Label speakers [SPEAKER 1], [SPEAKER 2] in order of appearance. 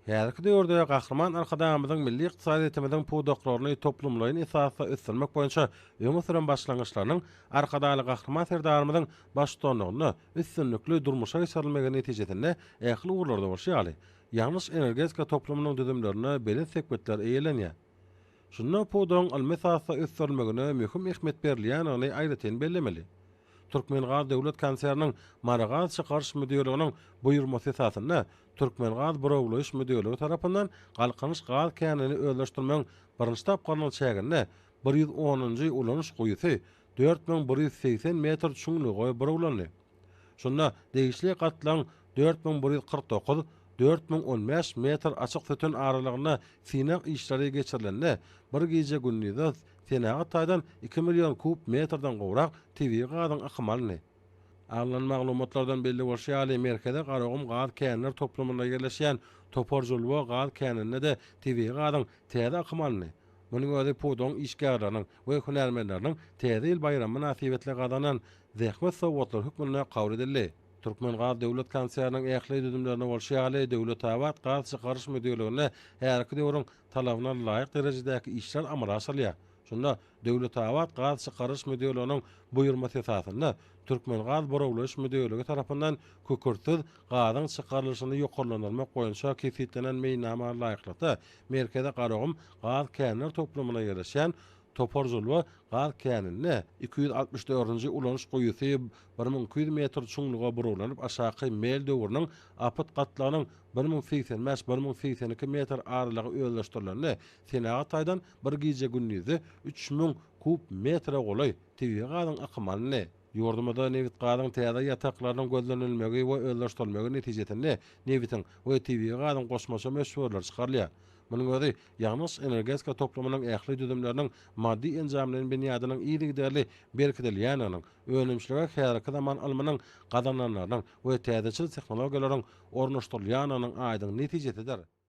[SPEAKER 1] Häzirki döwürde Gahryman Arkadagymyzyň milli ykdysadyýetimiziň pudaklaryny toplumlaýyn esasda ösdürmek boýunça öňe süren başlangyçlarynyň Arkadagly Gahryman Serdarymyzyň baştutanlygynda üstünlikli durmuşa geçirilmegi netijesinde ähli ugurlarda bolşy ýaly, ýangyç-energetika toplumynyň düzümlerinde belent sepgitler eýelenýär. Şunda pudagyň ylmy esasda ösdürilmegine möhüm ähmiýet berilýändigini aýratyn bellemeli. Türkmengaz döwlet konserniniň Marygaz çykaryş müdirliginiň buýurmasy esasynda Türkmengaz burawlaýyş müdirligi tarapyndan Galkynyş gaz känini özleşdirmegiň birinji tapgyrynyň çäginde 110-njy ulanyş guýusy 4180 metr çuňluga burawlandy. Şunda degişli gatlagyň 4149, 4015 metr açyk sütün aralygynda synag işleri geçirilende, bir gije-gündizde senagat taýdan iki million kub metrden gowrak tebigy gazyň akymy alyndy. Alnan maglumatlardan belli bolşy ýaly, Merkezi Garagum gaz känler toplumynda ýerleşýän Toparjulwa gaz käninde-de tebigy gazyň täze akymy alyndy. Munuň özi pudagyň işgärleriniň we hünärmenleriniň Täze ýyl baýramy mynasybetli gazanan zähmet sowgatlary hökmünde kabul edildi. Türkmengaz döwlet konserniniň ähli düzümlerinde bolşy ýaly, Döwletabat gaz çykaryş müdirliginde häzirki döwrüň talabyna laýyk derejedäki işler amala aşyrylýar. Şunda Döwletabat gaz çykaryş müdirliginiň buýurmasy esasynda Türkmengaz burawlaýyş müdirligi tarapyndan kükürtsiz gazyň çykarylyşyny ýokarlandyrmak boýunça kesgitlenen meýilnama laýyklykda Merkezi Garagum gaz känler toplumynda ýerleşýän Toparjulwa gaz käninde 264-nji ulanyş guýusy 1200 metr çuňluga burawlanyp aşaky mel döwrüniň apyt gatlagynyň 1085, 1082 metr aralygy özleşdirilende senagat taýdan bir gije-gündizde 3000 kub metre golaý tebigy gazyň akymy alyndy. Ýurdumyzda nebitgazyň täze ýataklarynyň gözlenilmegi we özleşdirilmegi netijesinde nebitiň we tebigy gazyň goşmaça möçberleri çykarylýar. Munuň özi ýangyç-energetika toplumynyň ähli düzümleriniň maddy-enjamlaýyn binýadynyň yzygiderli berkidilýändiginiň, önümçilige häzirki zaman ylmynyň gazananlarynyň we täzeçil tehnologiýalaryň ornaşdyrylýandygynyň aýdyň netijesidir.